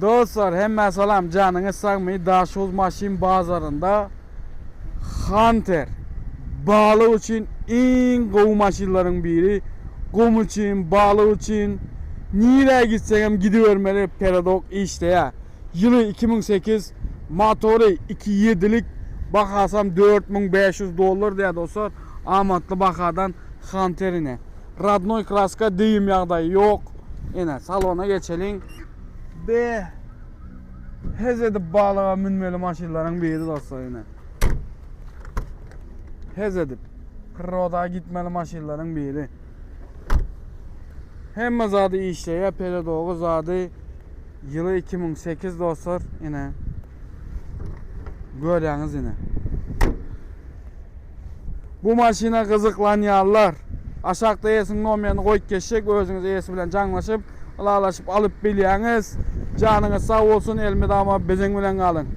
Dostlar hemmä salam janyňyz sagmy Daşoguz maşyn bazarynda Hunter balyk üçin iň gowy maşynlaryň biri gum üçin balyk üçin nirä gitseňem gidibermeli peredok işleýä ýyly 2008 motory iki ýedilik bahasam 4500 dollar diýä dostlar amatly bahadan Hunter ine Radnoý kraska degim ýagdaýy ýok. Ine, salona geçeliň. Be. Hez edip balyga münmeli maşynlaryň biri dostlar ine. Hez edip priroda gitmeli maşynlaryň biri. Hemme zady işleýär, peredogy zady ýyly 2008 dostlar ine. Görýäňiz ine. Bu maşyna gyzyklanýanlar aşakda eýesiniň nomerini goýup geçjek özüňiz eýesi bilen jaňlaşyp ylalaşyp alyp bilýäňiz. Janyňyz sag bolsun elmydama biziň bilen galyň.